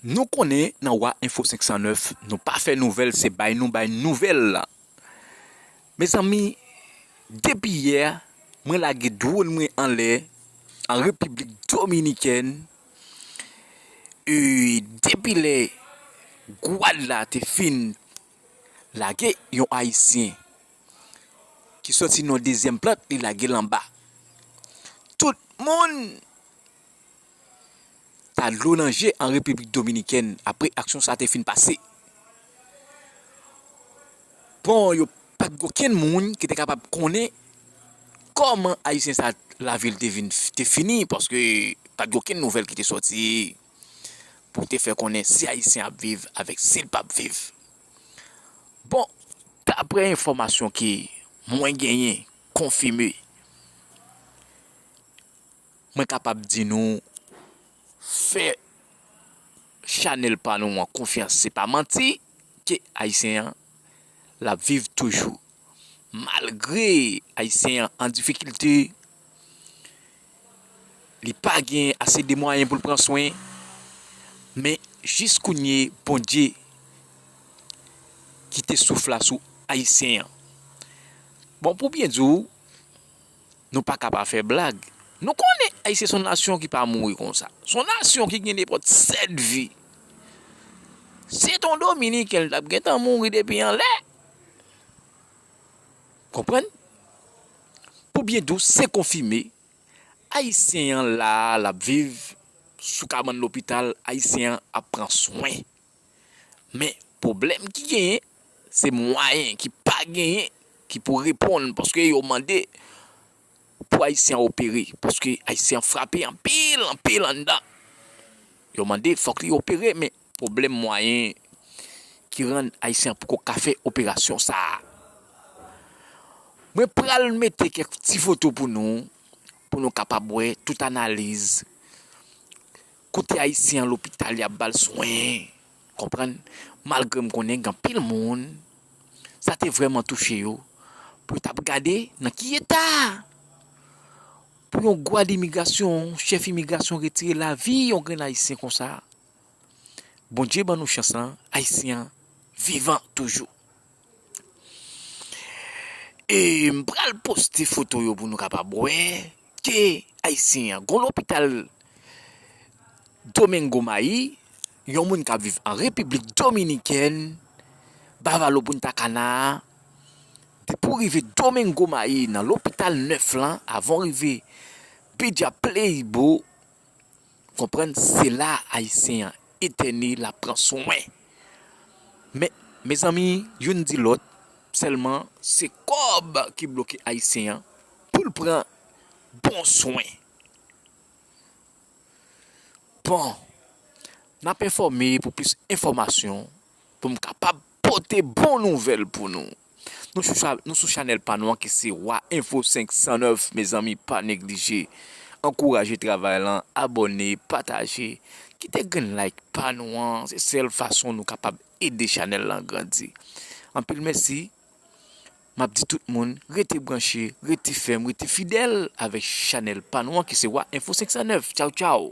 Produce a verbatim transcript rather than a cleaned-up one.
Nou konnen nan Wa Enfo senk san nèf, nou pa fè nouvèl, se bay nou bay nouvèl la. Mezanmi, depi yè, mwen lage dwòn mwen anlè an Repiblik Dominikèn. E depi lè gwad la te fin lage yon Ayisyen ki sòti nan dezyèm plant, li lage l anba. Tout moun ta dlo nan je an Repiblik Dominikèn apre aksyon sa te fin pase. Bon, yo pa t gen okenn moun ki te kapab konnen kòman Ayisyen sa lavi l te vin te fini, paske pa t gen okenn nouvèl ki te sòti pou te fè konnen si Ayisyen ap viv avèk si l p ap viv. Bon, daprè enfòmasyon ke mwen genyen, konfime, mwen kapab di nou, fè chanèl pa nou an konfyans, se pa manti, ke Ayisyen an, l ap viv toujou. Malgre Ayisyen an an difikilte, li pa gen ase de mwayen pou l pran swen, men jis kounye Bondye kite souf la sou Ayisyen an. Bon, pou byen di w, nou pa ka pa fè blag. Nou konnen Ayisyen se yon nasyon ki pa mouri konsa. Se yon nasyon ki gen nenpòt sèt vi. Si se te yon Dominiken, li t ap gentan mouri depi anlè. Konprann? Pou byen di w, se konfime. Ayisyen an la, l ap viv sou kabann lopital, Ayisyen an ap pran swen. Men, pwoblèm ki genyen, se mwayen ki pa genyen ki pou reponn, paske yo mande pou Ayisyen an opere, paske Ayisyen an frape anpil, anpil anndan. Yo mande fòk li opere, men pwoblèm mwayen ki rann Ayisyen an poko ka fè operasyon sa a. Mwen pral mete kèk ti foto pou nou, pou nou kapab wè tout analiz. Kote Ayisyen an lopital, y ap ba l swen. Konprann? Malgre m konnen gen anpil moun, sa te vrèman touche yo, pou yo t ap gade nan ki eta pou yon gwad imigrasyon, chèf imigrasyon retire lavi yon grenn Ayisyen konsa. Bondye ban nou chans lan, Ayisyen an vivan toujou. E m pral poste foto yo pou nou kapab wè ke Ayisyen an, gon lopital Domingo Mayi, yon moun k ap viv an Repiblik Dominikèn, Bavalo Punta Cana, depi w rive Domingo Mayi nan lopital nèf lan, avan w rive Bidja Pleibo, konprann, se la Ayisyen an etène, l ap pran swen. Men, mezanmi, youn di lòt, sèlman se kòb ki bloke Ayisyen an pou l pran bon swen. Bon, n ap enfòme pou plis enfòmasyon, pou m kapab pote bon nouvèl pou nou. Nou sou, cha- nou sou chanèl pa nou an ki se Wa Enfo senk san nèf, mezanmi, pa neglije. Ankouraje travay lan, abòne, pataje, kite grenn like pa nou an, se sèl fason nou kapab ede chanèl lan grandi. Anpil mèsi. M ap di tout moun, rete branche, rete fèm, rete fidèl avèk chanèl pa nou an ki se Wa Enfo senk san nèf. Tchaw, tchaw!